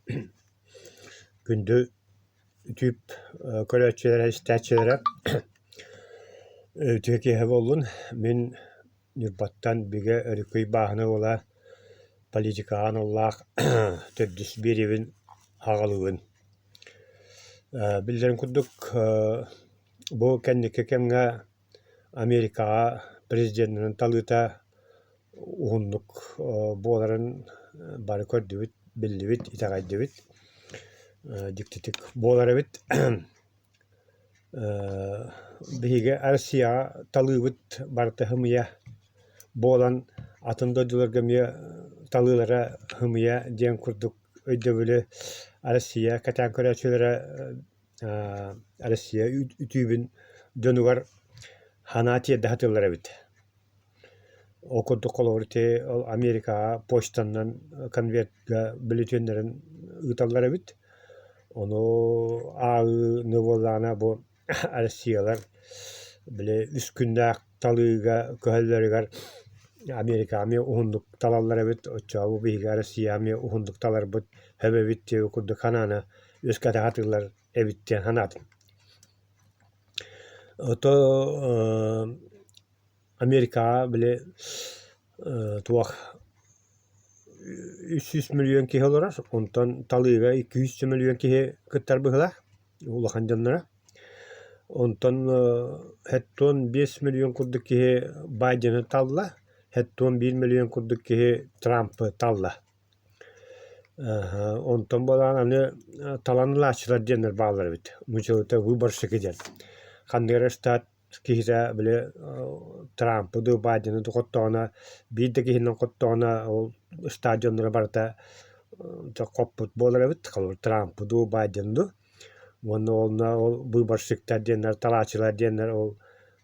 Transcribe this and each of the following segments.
Күндү үтүп көрөөччүлэрэ, истээччилэрэ үтүө киэһэ буоллун. Мин Ньурбаттан Бигэ Өрүкүй бааһына уола политикаҕа аналлаах төрдүс биэриибин аҕалыбын. Биллэрин курдук, бу кэнники кэмҥэ Америкаҕа президенинэн талыыта уһуннук буоларын бары көрдүбүт, биллибит, итэҕэйдибит. Дьиктитик буолар эбит. Биһиги Россияҕа талыыбыт барыта сымыйа буолан атын дойдуларга эмиэ талыылара сымыйа диэн курдук өйдөбүлү Россия кэтээн көрөөччүлэрэ Россия үтүүбүн дьонугар санаа тиэрдэ сатыыллар эбит. Ол курдук холобур ити ол Америкаҕа почтанан конвертка бүлүтүөннэрин ыыталлар эбит. Ону ааҕыыны буоллаҕына бу Россиялар били үс күннээх талыыга көһөллөрүгэр Америкаҕа эмиэ уһуннук талаллар эбит. Оччоҕо бу биһиги Россияҕа эмиэ уһуннук таларбыт сөп эбит диэбит курдук санааны үөскэтэ сатыыллар эбит диэн санаатым. Ото Америкаҕа били туох 300 мөлүйүөн киһи олорор, онтон талыыга 200 мөлүйүөн киһи кыттар быһыылаах, улахан дьонноро. Онтон 75 мөлүйүөн курдук киһи Байдены талла, 71 мөлүйүөн курдук киһи Трампы талла. Онтон буолан аны талан ылааччылар диэннэр бааллар эбит. Мучелыта выборщики диэн. Ханнык эрэ штат киһитэ били Трампы дуу, Байдены дуу хоттоҕуна, биир да киһинэн хоттоҕуна ол штат дьонноро барыта хоппут буолар эбит. Холобур, Трампы дуу, Байдены дуу. Уонна онно ол выборщиктар диэннэр, талааччылар диэннэр ол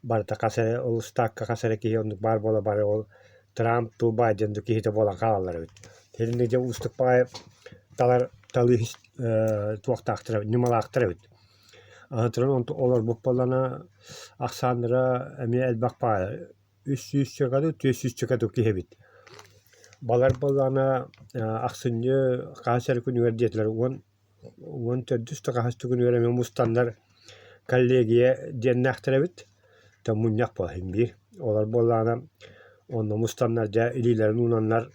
барыта хас эрэ ол штакка хас эрэ киһи оннук баар буола бары ол Трамп дуу, Байден дуу киһитэ буолан хаалаллар эбит. Итинник дьэ уустук баҕайы талар талыы туохтаахтар эбит, ньымалаахтар эбит. Аны туран олорбут буоллаҕына ахсааннара эмиэ элбэх баҕайы 300 чөкө дуу, 400 чөкө дуу киһи эбит. Балар буоллаҕына ахсынньы хаһыс эрэ күнүгэр диэтилэр 14 да хаһыс да күнүгэр эмиэ мустаннар коллегия диэннээхтэр эбит. Тэ мунньах буолар син биир. Олор буоллаҕына онно мустаннар дьэ илиилэрин уунаннар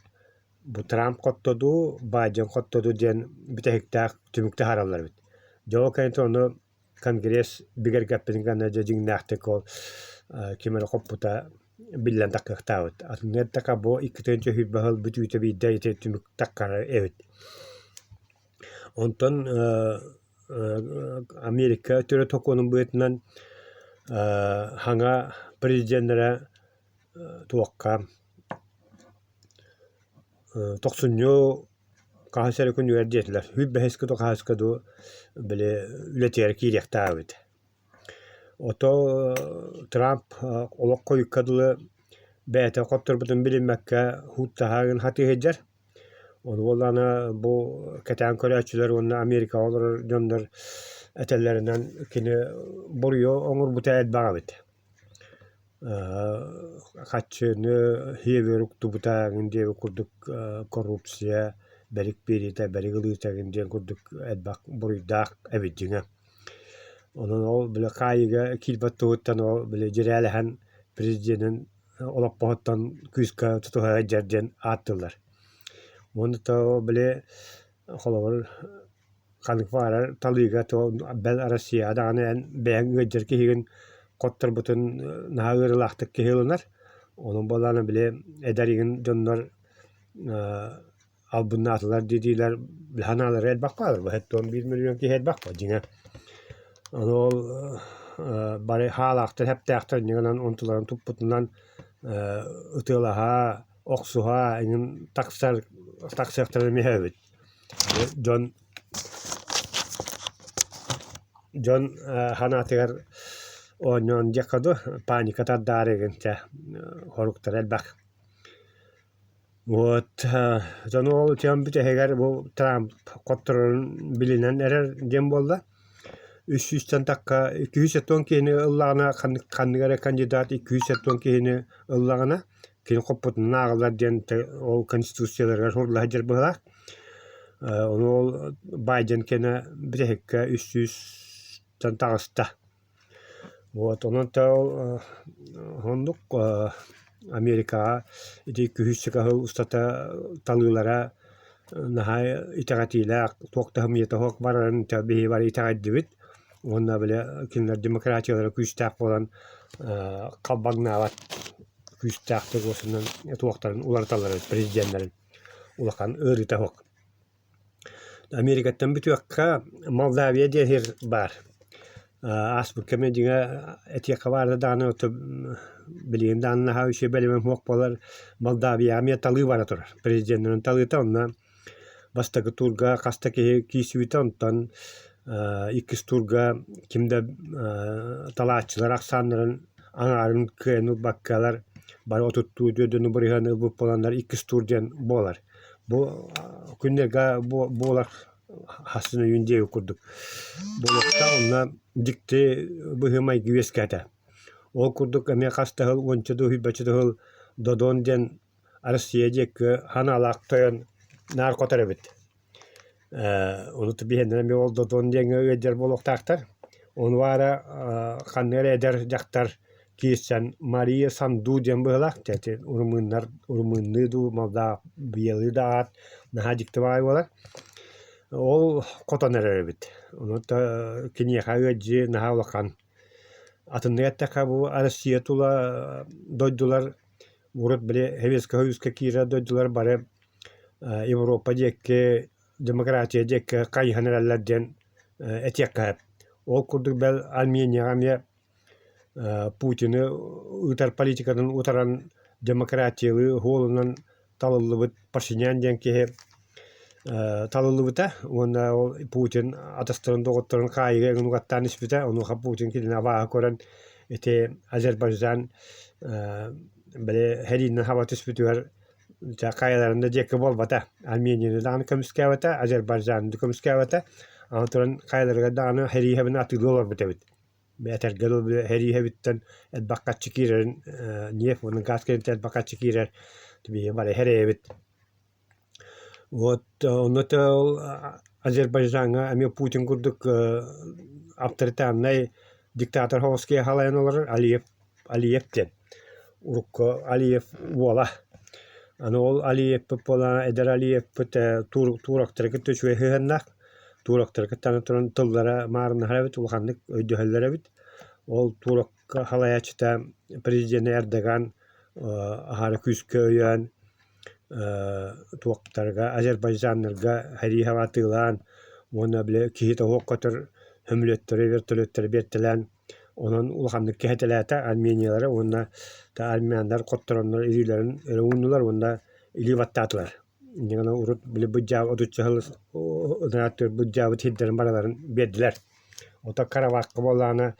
бу Трамп хотто дуу, Байден хотто дуу диэн бүтэһиктээх түмүк таһаараллар эбит. Дьэ ол кэнниттэн ону Конгресс бигэргэппитин кэннэ дьэ дьиҥнээхтик ол ким эрэ хоппута биллэн таххыахтаабыт. Атыннык эттэххэ бу 2020 сыл бүтүүтэ биирдэ ити түмүк таххара эбит. Онтон Америка төрүт сокуонун быһыытынан саҥа президеннэрэ туохха тохсунньу хаһыс эрэ күнүгэр диэтилэр, 25 дуу хаһыска дуу били үлэтигэр киириэхтээх эбит. Ото Трамп олох хойукка дылы бэйэтэ хотторбутун билиммэккэ һууттаһарын сатыы сылдьар. Ону буоллаҕына бу кэтээн көрөөччүлэр уонна Америкаҕа олорор дьоннор этэллэринэн кини буруйу оҥорбута элбэх эбит. Хаччыны сиэбигэр уктубута эҥин диэбит курдук коррупция, бэрик биэриитэ, бэрик ылыыта эҥин диэн курдук элбэх буруйдаах эбит дьиҥэ. Онон ол били хаайыыга киирбэт туһуттан ол били дьирээлэһэн президенин олоппоһуттан күүскэ тутуһа сылдьар диэн ааттыыллар. Уонна то били холобур ханнык баҕарар талыыга то бэл Россияҕа даҕаны эн бэйэҥ ыалдьар киһигин хотторбутун наһаа ыарыылаахтык киһи ылынар. Онон буоллаҕына били эдэр игин дьоннор албыннаатылар дии-диилэр санаалара элбэх баалар. 71 миллион киһи элбэх буо дьиҥэ. Ону ол бары хаалаахтар, хэптээхтэр инньэ гынан онтуларын туппутунан ытыалаһа, охсуһа эҥин тахсар тахсыахтарын эмиэ эбит. Дьон дьон санаатыгар оонньоон диэххэ дуу, паника тардаары игин чэ хоруктара элбэх. Вот дьону ол үтүөн бүтэһигэр бу Трамп хотторорун билинэн эрэр диэн буолла. 300-тэн тахха 270 киһини ыллаҕына ханнык ханнык эрэ кандидат 270 киһини ыллаҕына кини хоппутунан ааҕыллар диэн ол конституцияларыгар сурулла сылдьар быһыылаах. Ону ол Байден кэнэ бүтэһиккэ 300-тэн таҕыста. Вот онон ол оннук Америкаҕа ити күһүс сыл устата талыылара наһаа итэҕэтиилээх, туох да сымыйата суох барарын биһиги бары итэҕэйдибит уонна били кинилэр демократиялара күүстээх буолан халбаҥнаабат күүстээхтик уосунан туохтарын уларыталлар эбит президеннэрин улахан ыарыыта суох. Америкаттан бүтүөххэ Молдавия диэн сир баар. Ааспыт кэмҥэ дьиҥэ этиэххэ баара даҕаны билигин даҕаны наһаа үчүгэй бэлэмим суох буолар Молдавияҕа эмиэ талыы бара турар. Президеннэрин талыыта онно бастакы туурга хас да киһи киирсибитэ онтон иккис туурга ким да талааччылар ахсааннарын аҥаарын кыайан ылбаккалар бары отуттуу дьону бырыһыан ылбыт буоланнар иккис туур диэн буолар. Бу күннэргэ буолар хасын өйүүн диэбит курдук буолуохтаах онно дьикти быһыы-майгы үөскээтэ. Ол курдук эмиэ хас да сыл уонча да уһуйбачча да сыл Додон диэн Россия диэки ханаалаах тойон наар хотор эбит. Ону биһиэннэрэ эмиэ ол Додон диэҥҥэ ыалдьар буолуохтаахтар. Ону баара ханнык эрэ эдэр дьахтар киирсэн Мария Санду диэн быһыылаах дьэ ити румыннар румынныы дуу молдавиялыы да аат наһаа дьикти баҕайы буолар. Ол хотон эрэр эбит. Ону киниэхэ ыалдьыы наһаа улахан. Атыннык эттэххэ бу Россия тула дойдулар урут били Советскай Союзка киирэр дойдулар бары Европа диэки демократия диэки хайыһан эрэллэр диэн этиэххэ сөп. Ол курдук бэл Арменияҕа эмиэ Путины ыытар политикатын утаран демократиялыы суолунан талыллыбыт Пашинян диэн киһи талыллыбыта уонна ол Путин атастарын доҕотторун хаайыыга эҥин угаттаан испитэ. Онуоха Путин кинини абааһы көрөн ити Азербайджан били сэриинэн хаба түспүтүгэр дьэ хайаларын да диэки буолбата. Арменияны даҕаны көмүскээбэтэ, Азербайджаны да көмүскээбэтэ. Аны туран хайаларыгар даҕаны сэрии сэбин атыылыы олорбут эбит. Этэргэ дылы сэрииһэбиттэн элбэх харчы киирэрин нефть уонна газ кэнниттэн элбэх харчы киирэр биһиги бары сэрэйэбит. Вот онно ол Азербайджаҥҥа эмиэ Путин курдук авторитарнай диктатор соҕус киһи халайан олорор Алиев Алиев диэн урукку Алиев уола. Аны ол Алиевпыт буолан эдэр Алиевпыт туурактары кытта үчүгэй сыһыаннаах. Туурактары кытта аны туран тыллара маарыннаһар эбит, улаханнык өйдөһөллөр эбит. Ол тууракка салайааччыта президенэ Эрдоган аһара күүскэ өйөөн туохтарга азербайджаннарга сэрииһэ атыылаан уонна били киһи тоһуох көтөр сөмөлүөттэри вертолеттары биэртэлээн Онон улаханнык кэһэтэлээтэ Армениялары уонна армяннар хоттороннор илиилэрин өрө ууннулар уонна илии баттаатылар. Инньэ гынан урут били быдьаабыт отучча сыл ынааттыыр быдьаабыт сирдэрин барыларын биэрдилэр. Ото Карабахха буоллаҕына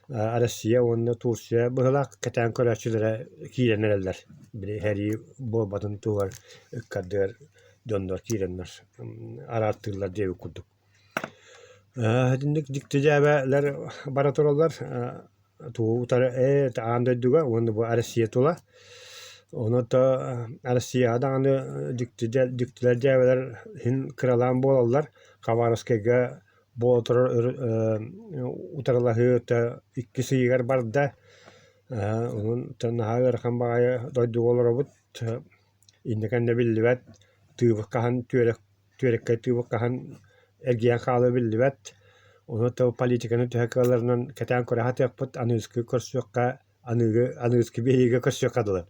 Россия уонна Турция быһыылаах кэтээн көрөөччүлэрэ киирэн эрэллэр. Били сэрии буолбатын туһугар ыккардыгар дьоннор киирэннэр араартыыллар диэбит курдук. Итинник дьикти дьээбэлэр бара тураллар тугу утары ээ аан дойдуга уонна бу Россия тула. Ону то Россияҕа даҕаны дьикти дьиктилэр дьээбэлэр иһин кыралаан буолаллар. Хабаровскайга буола турар утарылаһыы иккис ыйыгар барда. Онон наһаа ыарахан баҕайы дойдуга олоробут. Иннэ кэннэ биллибэт тыыбыт хаһан түөрэх түөрэккэй тыыбыт хаһан эргийэн хаалыа биллибэт. Ону тыл политиканы төһө кыалларынан кэтээн көрө сатыахпыт, аныгыскы көрсүөххэ, аныгы аныгыскы биэриигэ көрсүөххэ дылы.